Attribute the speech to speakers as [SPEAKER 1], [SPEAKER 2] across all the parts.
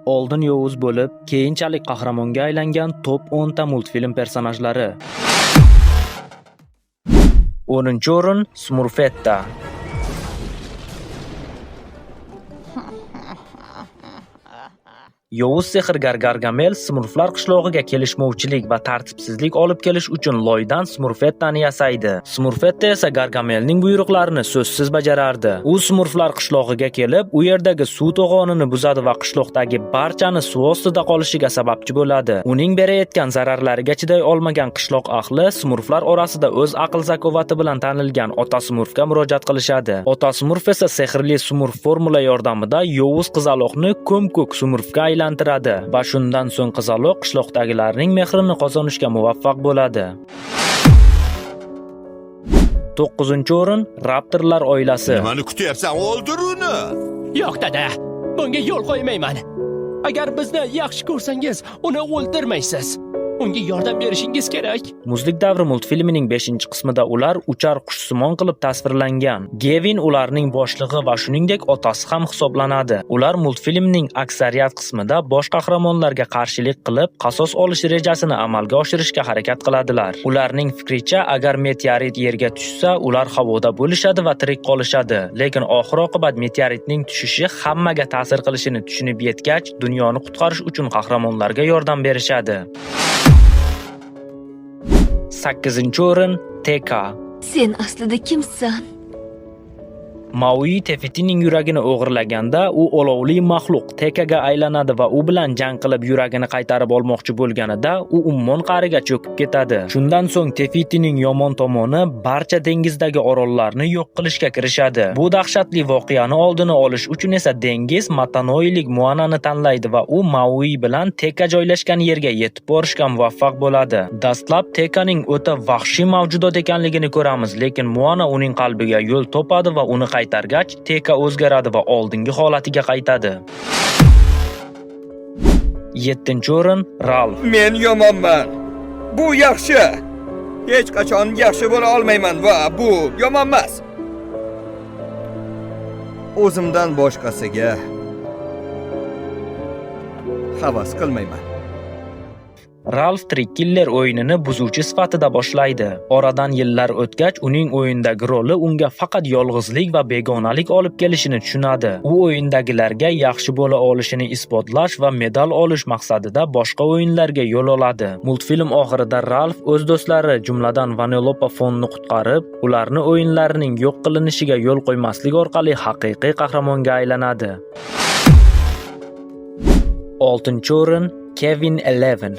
[SPEAKER 1] Oldin yovuz bo'lib, keyinchalik qahramonga aylangan top 10 ta multfilm personajlari. 10-o'rin Smurfetta. Yovuz sehrgar Gargamel Smurflar qishlog'iga kelishmovchilik va tartibsizlik olib kelish uchun loydan Smurfettani yasaydi. Smurfetta esa Gargamelning buyruqlarini so'zsiz bajarardi. U Smurflar qishlog'iga kelib, u yerdagi suv to'g'onini buzadi va qishloqdagi barchani suv ostida qolishiga sababchi bo'ladi. Uning berayotgan zararlariga chiday olmagan qishloq ahli Smurflar orasida o'z aql zakovati bilan tanilgan ota Smurfga murojaat qilishadi. Ota Smurf esa sehrli Smurf formula yordamida yovuz qizaloqni ko'm-ko'k Smurfga aylantiradi va shundan so'ng qizaloq qishloqdagilarning mehrini qozonishga muvaffaq bo'ladi. 9-o'rin Raptorlar oilasi.
[SPEAKER 2] Nimani kutyapsan? O'ldir uni.
[SPEAKER 3] Yo'q dada, bunga yo'l qo'ymayman. Agar bizni yaxshi ko'rsangiz, uni o'ldirmaysiz. Unga yordam berishingiz kerak.
[SPEAKER 1] Muzlik davri multfilmining 5-qismida ular uchar qushsimon qilib tasvirlangan. Gevin ularning boshlig'i va shuningdek otasi ham hisoblanadi. Ular multfilmning aksariyat qismida bosh qahramonlarga qarshilik qilib, qasos olish rejasini amalga oshirishga harakat qiladilar. Ularning fikricha, agar meteorit yerga tushsa, ular havoda bo'lishadi va tirik qolishadi. Lekin oxir-oqibat meteoritning tushishi hammaga ta'sir qilishini tushunib yetgach, dunyoni qutqarish uchun qahramonlarga yordam berishadi. 8-o'rin Teka.
[SPEAKER 4] Sen aslida kimsan?
[SPEAKER 1] Maui Tefitining yuragini o'g'irlaganda u olovli maxluq Tekaga aylanadi va u bilan jang qilib yuragini qaytarib olmoqchi bo'lganida u ummon qa'riga cho'kib ketadi. Shundan so'ng Tefitining yomon tomoni barcha dengizdagi orollarni yo'q qilishga kirishadi. Bu dahshatli voqeani oldini olish uchun esa dengiz Matanoilik Moanani tanlaydi va u Maui bilan Teka joylashgan yerga yetib borishga muvaffaq bo'ladi. Dastlab Tekaning o'ta vahshiy mavjudot ekanligini ko'ramiz, lekin Moana uning qalbiga yo'l topadi va uni qaytargach, Teka o'zgaradi va oldingi holatiga qaytadi. 7-o'rin Ralf.
[SPEAKER 5] Men yomonman. Bu yaxshi. Hech qachon yaxshi bo'la olmayman va bu yomon emas. O'zimdan boshqasiga havas qilmayman.
[SPEAKER 1] Ralf Trikkiller o'yinini buzuvchi sifatida boshlaydi. Oradan yillar o'tgach, uning o'yindagi roli unga faqat yolg'izlik va begonalik olib kelishini tushunadi. U o'yindagilarga yaxshi bo'la olishini isbotlash va medal olish maqsadida boshqa o'yinlarga yo'l oladi. Multfilm oxirida Ralf o'z do'stlari, jumladan Vanellope Fonni qutqarib, ularni o'yinlarining yo'q qilinishiga yo'l qo'ymaslik orqali haqiqiy qahramonga aylanadi. 6-o'rin Kevin Eleven.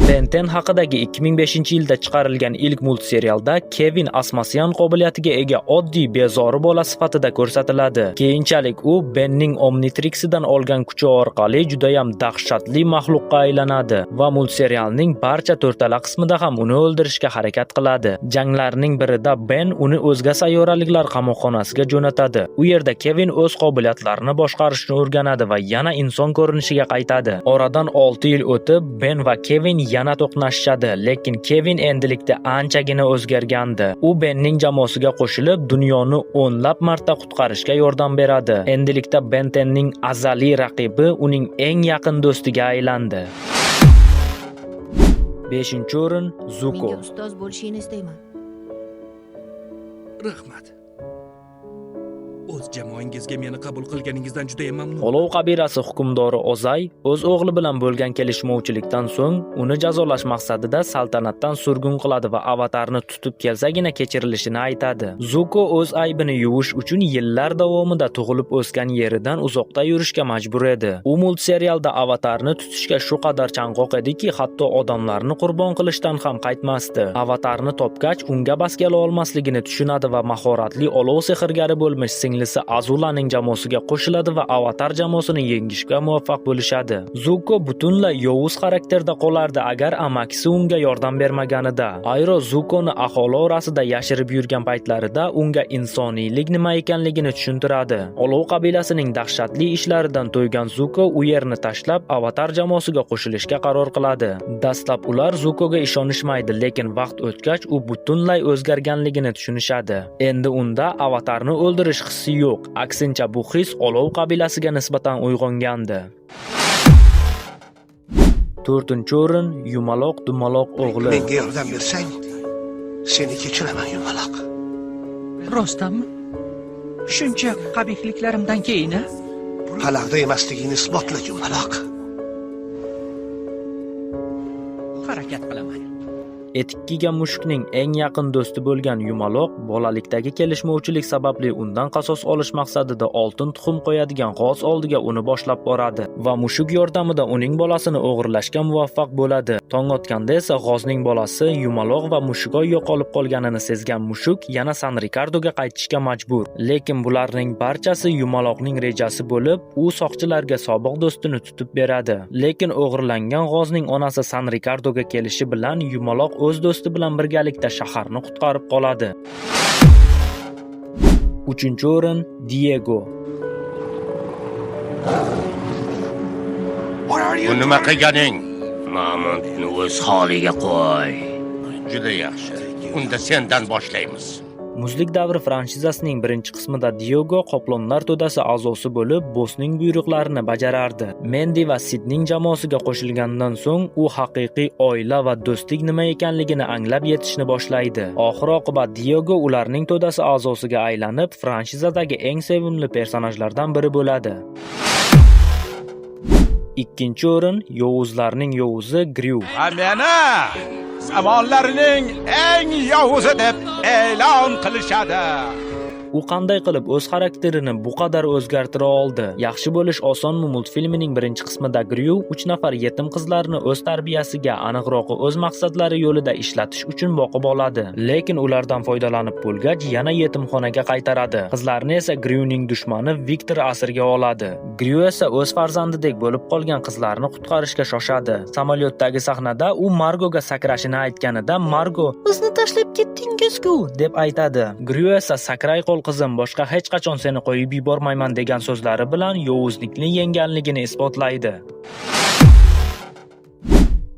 [SPEAKER 1] Ben 10 haqidagi 2005-yilda chiqarilgan ilk multserialda Kevin asmasiyan qobiliyatiga ega oddiy bezori bola sifatida ko'rsatiladi. Keyinchalik u Benning Omnitrixidan olgan kuchi orqali judayam dahshatli maxluqqa aylanadi va multserialning barcha to'rtala qismida ham uni o'ldirishga harakat qiladi. Janglarning birida Ben uni o'zga sayyoraliklar qamoqxonasiga jo'natadi. U yerda Kevin o'z qobiliyatlarini boshqarishni o'rganadi va yana inson ko'rinishiga qaytadi. Oradan 6 yil o'tib, Ben va Kevin yana to'qnashishadi, lekin Kevin endilikda anchagina o'zgargandi. U Benning jamoasiga qo'shilib, dunyoni o'nlab marta qutqarishga yordam beradi. Endilikda Ben 10ning azaliy raqibi uning eng yaqin do'stiga aylandi. 5-o'rin Zuko.
[SPEAKER 6] Menga ustoz bo'lishingni istayman.
[SPEAKER 7] Rahmat. O'z jamoangizga meni qabul qilganingizdan juda ham mamnun.
[SPEAKER 1] Olov qabilasi hukmdori Ozay o'z o'g'li bilan bo'lgan kelishmovchilikdan so'ng uni jazolash maqsadida saltanatdan surgun qiladi va avatarni tutib kelsagina kechirilishini aytadi. Zuko o'z aybini yuvish uchun yillar davomida tug'ilib o'sgan yeridan uzoqda yurishga majbur edi. U multserialda avatarni tutishga shu qadar chanqoq ediki, hatto odamlarni qurbon qilishdan ham qaytmasdi. Avatarni topgach, unga bas kela olmasligini tushunadi va mahoratli olov sehrgari bo'lmish singlisi Azulaning jamoasiga qo'shiladi va Avatar jamoasini yengishga muvaffaq bo'lishadi. Zuko butunlay yovuz xarakterda qolardi agar amakisi unga yordam bermaganida. Ayro Zukoni aholi orasida yashirib yurgan paytlarida unga insoniylik nima ekanligini tushuntiradi. Olov qabilasining dahshatli ishlaridan to'ygan Zuko u yerni tashlab Avatar jamoasiga qo'shilishga qaror qiladi. Dastlab ular Zukoga ishonishmaydi, lekin vaqt o'tgach u butunlay o'zgarganligini tushunishadi. Endi unda Avatarni o'ldirish hissi aloqasi yo'q. Aksincha, bu his Olov qabilasiga nisbatan uyg'ongandi. 4-o'rin Yumaloq Dumaloq o'g'li.
[SPEAKER 6] Menga yordam bersang, seni kechiraman, Yumaloq.
[SPEAKER 8] Rostdanmi? Shuncha qabihliklarimdan keyin, a?
[SPEAKER 6] Qalag'da emasligingni isbotla, Yumaloq.
[SPEAKER 8] Harakat qilaman.
[SPEAKER 1] Etik kiygan mushukning eng yaqin do'sti bo'lgan Yumaloq bolalikdagi kelishmovchilik sababli undan qasos olish maqsadida oltin tuxum qo'yadigan g'oz oldiga uni boshlab boradi va mushuk yordamida uning bolasini o'g'irlashga muvaffaq bo'ladi. Tong otganda esa g'ozning bolasi Yumaloq va mushukoy yo'qolib qolganini sezgan mushuk yana San Rikardoga qaytishga majbur. Lekin bularning barchasi Yumaloqning rejasi bo'lib, u soqchilarga sobiq do'stini tutib beradi. Lekin o'g'irlangan g'ozning onasi San Rikardoga kelishi bilan Yumaloq o'z do'sti bilan birgalikda shaharni qutqarib qoladi. 3-o'rin Diego.
[SPEAKER 9] Bu nima qilganing? Mamontni o'z holiga qo'y. Juda yaxshi. Unda sendan boshlaymiz.
[SPEAKER 1] Muzlik davri franshizasining birinchi qismida Diego qoplonlar to'dasi a'zosi bo'lib, bossning buyruqlarini bajarardi. Mendi va Sidning jamoasiga qo'shilgandan so'ng u haqiqiy oila va do'stlik nima ekanligini anglab yetishni boshlaydi. Oxir-oqibat Diego ularning to'dasi a'zosiga aylanib, franshizadagi eng sevimli personajlardan biri bo'ladi. 2-o'rin Yovuzlarning yovuzi Gru.
[SPEAKER 10] Va meni zamonlarning eng yovuzi deb e'lon qilishadi.
[SPEAKER 1] U qanday qilib o'z xarakterini bu qadar o'zgartira oldi? Yaxshi bo'lish osonmi multfilmining birinchi qismida Gru 3 nafar yetim qizlarni o'z tarbiyasiga, aniqrog'i o'z maqsadlari yo'lida ishlatish uchun boqib oladi. Lekin ulardan foydalanib bo'lgach, yana yetimxonaga qaytaradi. Qizlarni esa Gruning dushmani Viktor asirga oladi. Gru esa o'z farzandidek bo'lib qolgan qizlarni qutqarishga shoshadi. Samolyotdagi sahnada u Margoga sakrashini aytganida Margo "Bizni tashlab ketdingiz-ku" deb aytadi. Gru esa "Sakray qol qizim, boshqa hech qachon seni qo'yib yubormayman" degan so'zlari bilan yovuzlikni yengganligini isbotlaydi.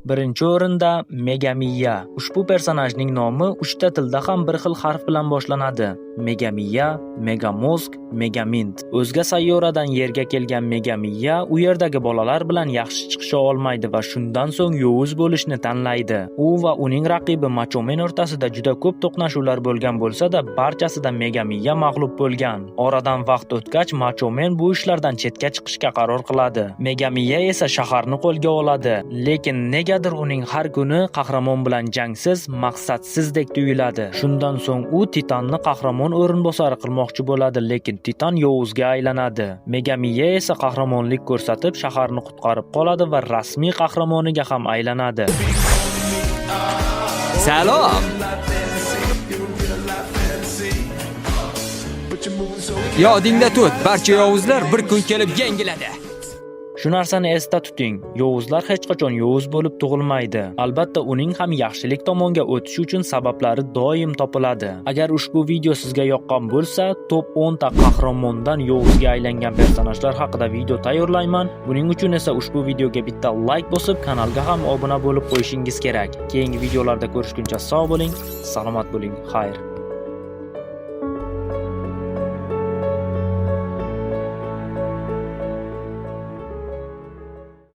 [SPEAKER 1] 1-o'rinda Megamiya. Ushbu personajning nomi 3 ta tilda ham bir xil harf bilan boshlanadi. Megamiya, Megamozg, Megamint. O'zga sayyoradan yerga kelgan Megamiya u yerdagi bolalar bilan yaxshi chiqisha olmaydi va shundan so'ng yovuz bo'lishni tanlaydi. U va uning raqibi Machomen o'rtasida juda ko'p to'qnashuvlar bo'lgan bo'lsa-da, barchasida Megamiya mag'lub bo'lgan. Oradan vaqt o'tgach, Machomen bu ishlardan chetga chiqishga qaror qiladi. Megamiya esa shaharni qo'lga oladi, lekin negadir uning har kuni qahramon bilan jangsiz, maqsadsizdek tuyuladi. Shundan so'ng u Titanni qahramon o'rinbosari qilmoqchi bo'ladi, lekin Titan yovuzga aylanadi. Megamiya esa qahramonlik ko'rsatib, shaharni qutqarib qoladi va rasmiy qahramoniga ham aylanadi.
[SPEAKER 5] Salom. Yodingda tut, barcha yovuzlar bir kun kelib yengiladi.
[SPEAKER 1] Shu narsani esda tuting, yovuzlar hech qachon yovuz bo'lib tug'ilmaydi. Albatta, uning ham yaxshilik tomonga o'tishi uchun sabablari doim topiladi. Agar ushbu video sizga yoqqan bo'lsa, top 10 ta qahramondan yovuzga aylangan personajlar haqida video tayyorlayman. Buning uchun esa ushbu videoga bitta like bosib, kanalga ham obuna bo'lib qo'yishingiz kerak. Keyingi videolarda ko'rishguncha sog' bo'ling, salomat bo'ling. Xayr.